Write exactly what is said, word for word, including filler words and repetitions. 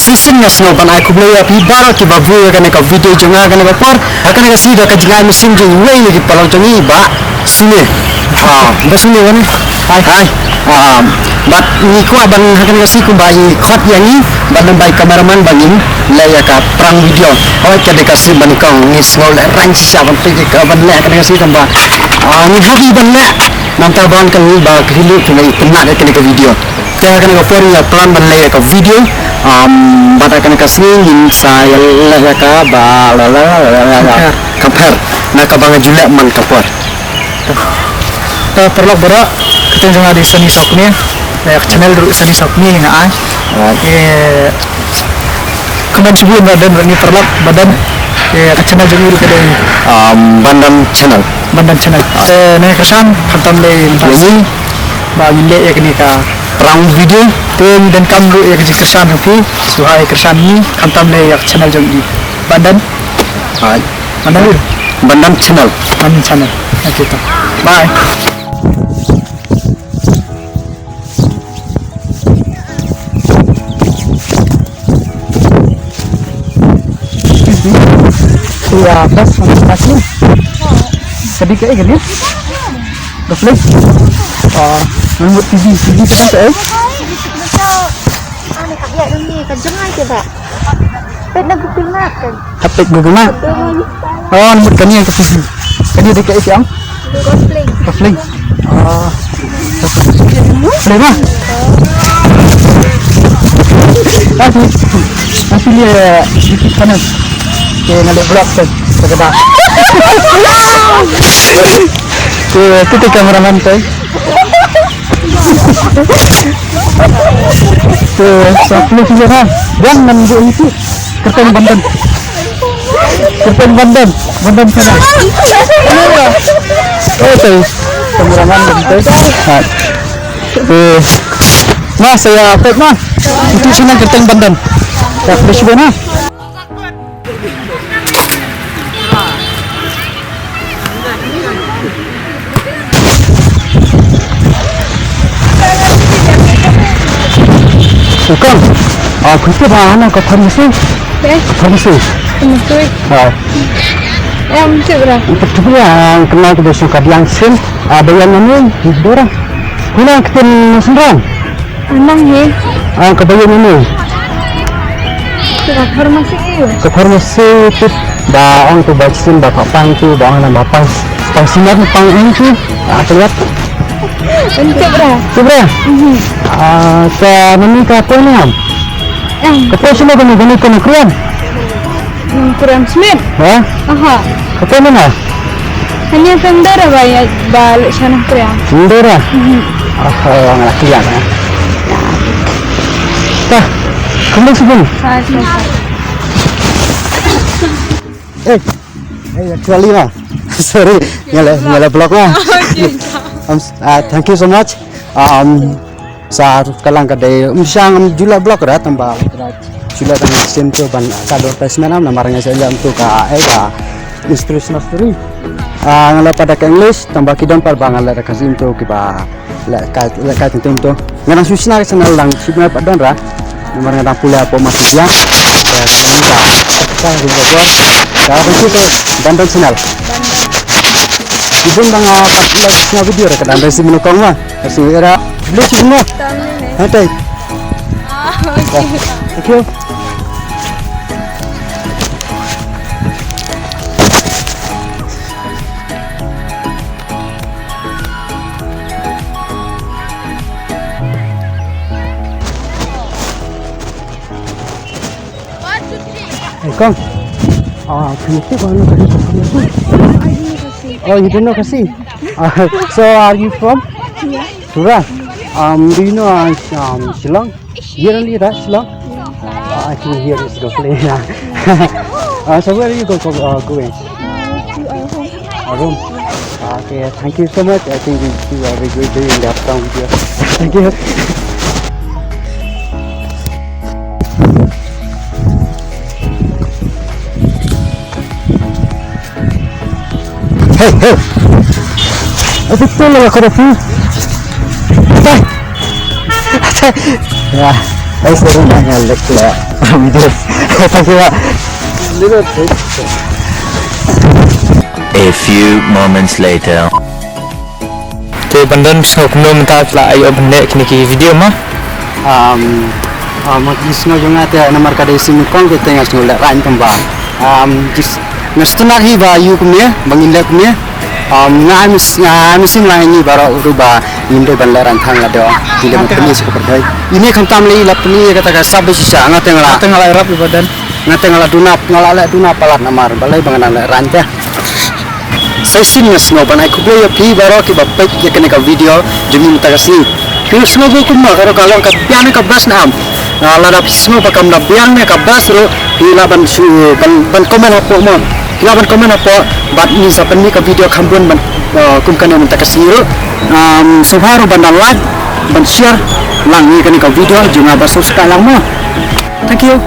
Shisien nga sngewbha ban ai khublei ïa phi baroh kiba view ïa kane ka video jong nga ha kane ka por. Ha kane ka sngi da ka jingai mynsiem jong iwei na ki paralok jong ngi, Bah Sine. Ah, Bah Sine wan. Hi. Hi. Ah, bad ngi kwah ban ha kane ka sngi kumba i khot ïa ngi bad lem bad i cameraman ba ngin leh ïa ka prank video. Hooid, ka dei ka sngi ba nyngkong ngi sngew lehrain shisha ban peit ïa ka ban leh ha kane ka sngi kumba, ah, ngi hap ban leh. Nangta ban ka ngi ba ka hi lut ka ngi pynlait ïa kane ka video. Te ha kane ka por ngi ïa plan ban leh ïa ka video, um, bad ha kane ka sngi ngin sa ïa leh ïa ka ba la la la la la la. Compare. Compare na kaba nga ju leh man ka por. Te paralok baroh, ka kyrteng jong nga dei Sunny Sawkmie. Ïa ka channel ruh Sunny Sawkmie nga ai. Alright. Ïa, kumban shibun ba don ruh ni paralok ba don. Ïa ka channel jong ngi ruh ka dei, um, Bandan Channel. Bandan Channel. Ah. Te ngi kyrshan khamtam lei ba ngi ba ngin leh ïa kane ka prank video. Te ngi donkam ruh ïa ka jingkyrshan jong phi. Sngewbha ïa kyrshan ngi khamtam lei ïa ka channel jong ngi. Bandan. Hai. Bandan. Bandan Channel. Bandan Channel. Okay to. Bye. Iya, bas, masih. Tadi kayak gini. Refleks. Oh, nang buat T V, T V kan kayak. Ane ka biak ni ka jngai ke ba. Pet na Google Map kan. Hapet Google Map. Oh, nang buat kani yang ke T V. Kani ada kayak siang. Refleks. Refleks. Oh. Boleh mah. Nanti, nanti dia sedikit panas. Okey, ngalih vlog tu. Sekedar. Okey, tu tu kameraman tu. Tu, sa puluh tiga ha. Jangan buat itu. Kyrteng Bandan. Kyrteng Bandan. Bandan sana. Oh, tu. Kameraman Bandan. Ha. Eh, ma, saya upload ma. Itu sana kyrteng Bandan. Ya, boleh cuba ma. Ukang, ah, kunci ba ana ka pharmacy. Eh? Pharmacy. Pharmacy. Ah. Em, cik bra. Itu tu ya, kenal tu besok kadiang sin. Ah, bayan ni, dora. Kuna ketin sendang. Anang hi. Ah, ka bayu ni. Ka pharmacy hi. Ka pharmacy tu ba ong tu ba chin ba pang tu ba ong na ba pang pang sinar pang ong tu. Ah, tu ya. Ente bra. Tu bra. Mhm. Ah, ka nani ka poi ni am. Em. Ka poi sino ka ni ka ni ka ni krian. Nongkrem Smith. Ha? Aha. Kato mana? Hanya pemdara ba ya ba lechana krem. Pemdara? Mhm. Aha, ngalak lian. Ta. Kembali sebelum. Ha, sebelum. Eh. Eh, actually ma. Sorry. Ngala ngala block ma. Okay. Um, uh, thank you so much. Um, Sa ka lang ka dei, um, shang, um, ju leh block ra, tang ba, ju leh tang sim tu ban ka advertisement am, namar nga sa leh tu ka, eh, ka inspirational story. Ah, nga leh pat da ka English, tang ba ki don pat ba nga leh da ka sim tu ki ba leh ka, leh ka sim tu. Nga nang shu shna ka channel lang, shu nga pat don ra. Namar nga dang pule hapoh Masibiang. Ka, ka, ka, ka, ka, ka, ka, ka, ka, Bandan Channel. Ibun ba nga pat leh shna video ra ka dang dei sim no kong ma. Kasi era. Boleh cuba mo? Tamni ni. Hatai. Ah, okay. Thank you. Hey, Kong. Ah, can you speak on Khasi? Oh, you don't know Khasi? Uh, so are you from? Tura. Um, do you know, uh, um, Shillong? Here only, right, Shillong? Uh, I think here is the place. Uh, so where are you go, go, uh, going? Uh, to our home. Our home. Uh, okay, thank you so much. I think we see a very good day in the upcoming video. Thank you. Hey, hey. Apa tu lah kau dah tu? Apa? Apa? Ya. Ai, sorry, nga nga lek la. Video. Thank you, Mak. A few moments later. Te ban don sngewbha kumno mynta la ai op ne kine ki video ma. Um, um, ki sngew jong nga te namar ka dei sngi nyngkong te nga sngew lehrain kumba. Um, jis nga sngewtynnat hi ba ïoh kumne, ba ngin leh kumne. Um, nga ai mis-, nga ai mynsiem lang ïa ngi baroh ruh ba ngim dei ban lehrain tang la dei. Ngin dei ban pyni sha ka pyrthei. Ine khamtam lei la pyni ïa kata ka sap ba shisha nga te nga la. Nga te nga la ïarap ïa ba don. Nga te nga la duna, nga la leh duna palat namar balei ba nga dang lehrain te. Sa shisien nga sngew ban ai khublei ïa phi baroh kiba peit ïa kane ka video jong ngi mynta ka sngi. Phi sngew ba kumno, ka ruh ka long ka biang ne ka best ne em? Ah, lada phi sngew ba kam da biang ne ka best ruh phi lah ban shu, ban, ban comment hapoh mo. Phi lah ban comment hapoh bad ngin sa pynmih ka video kham bun ban, ah, kum kane mynta ka sngi ruh. Um, sngewbha ruh ban da like, ban share lang ïa kane ka video jong nga, ban subscribe lang mo. Thank you.